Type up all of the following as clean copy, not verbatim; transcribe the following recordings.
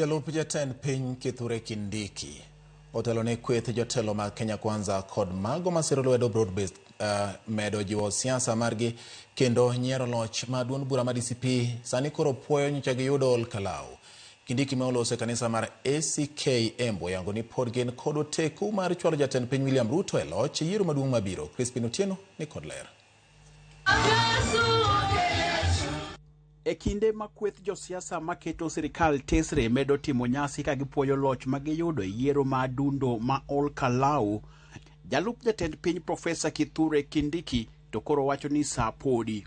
Jalup jatend piny Kithure Kindiki otelo ne kweth jotelo mag Kenya Kwanza kod mago masiro lwedo broad based medo jiwo siasa margi kendo nyiero loch ma duond bura ma DCP sani koro puoyo nyocha giyudo Ol Kalou. Kindiki ma oloso e kanisa mar ACK Embu oyango ni pod gin kod oteku mar chwalo jatend piny William Ruto e loch e yiero maduong' mabiro. Crispin Otieno ni kod ler. E kinde ma kweth josiasa maketo sirikal tesre medo timo nyasi ka gipuoyo loch ma giyudo e yiero ma adundo ma Ol Kalou, jalup jatend piny Profesa Kithure Kindiki to koro wacho ni saa podi.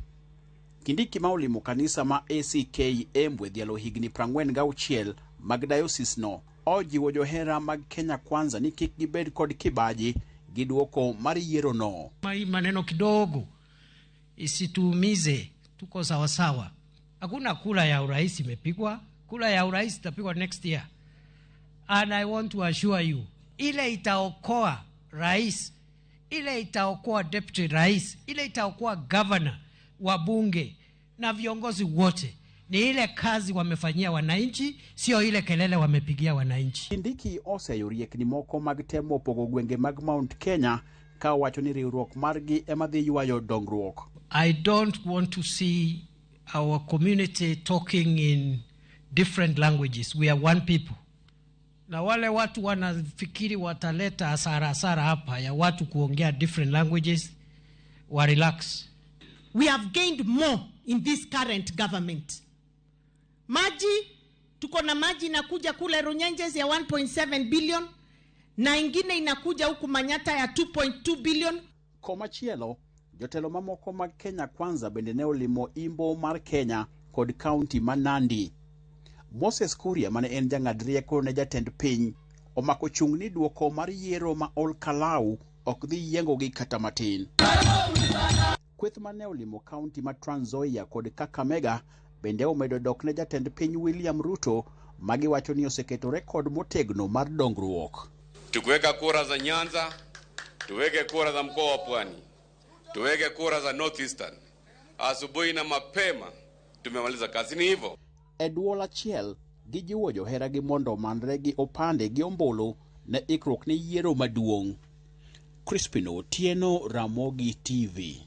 Kindiki ma olimo kanisa ma ACK Embu e dhialo higni 46 mag diocese no ojiwo johera mag Kenya Kwanza ni kik gibed kod kibaji gi duoko mar yiero no. Hii maneno kidogo isituumize, tuko sawasawa. Hakuna kura ya urais imepigwa, kura ya urais itapigwa next year. And I want to assure you, ile itaokoa rais, ile itaokoa deputy rais, ile itaokoa governor, wabunge na viongozi wote ni ile kazi wamefanyia wananchi, sio ile kelele wamepigia wananchi. Kindiki oseyo riekni moko mag temo pogo gwenge mag Mount Kenya ka owacho ni riwruok margi ema dhi ywayo dongruok. I don't want to see our community talking in different languages. We are one people. Na wale watu wanafikiri wataleta hasara hasara hapa ya watu kuongea different languages, wa relax. We have gained more in this current government. Maji, tuko na maji inakuja kule Runyenjes ya 1.7 billion na ingine inakuja huku Manyata ya 2.2 billion. Komachielo, jotelo mamoko mag Kenya Kwanza bende ne olimo imbo mar Kenya kod kaunti ma Nandi. Moses Kuria mane en jang'ad rieko ne jatend piny omako chung' ni duoko mar yiero ma Ol Kalou ok dhi yiengogi kata matin. Kweth mane olimo kaunti ma Trans Nzoia kod Kakamega bende omedo dok ne jatend piny William Ruto magiwacho ni oseketo rekod motegno mar dongruok. Tukiweka kura za Nyanza, tuweke kura za mkoa wa Pwani, tuweke kura za North Eastern. Asubuhi na mapema tumemaliza kazi, ni hivyo. E duol achiel, gijiwo joheragi mondo omanre gi opande gi ombulu ne ikruok ne yiero maduong'. Crispin Otieno, Ramogi TV.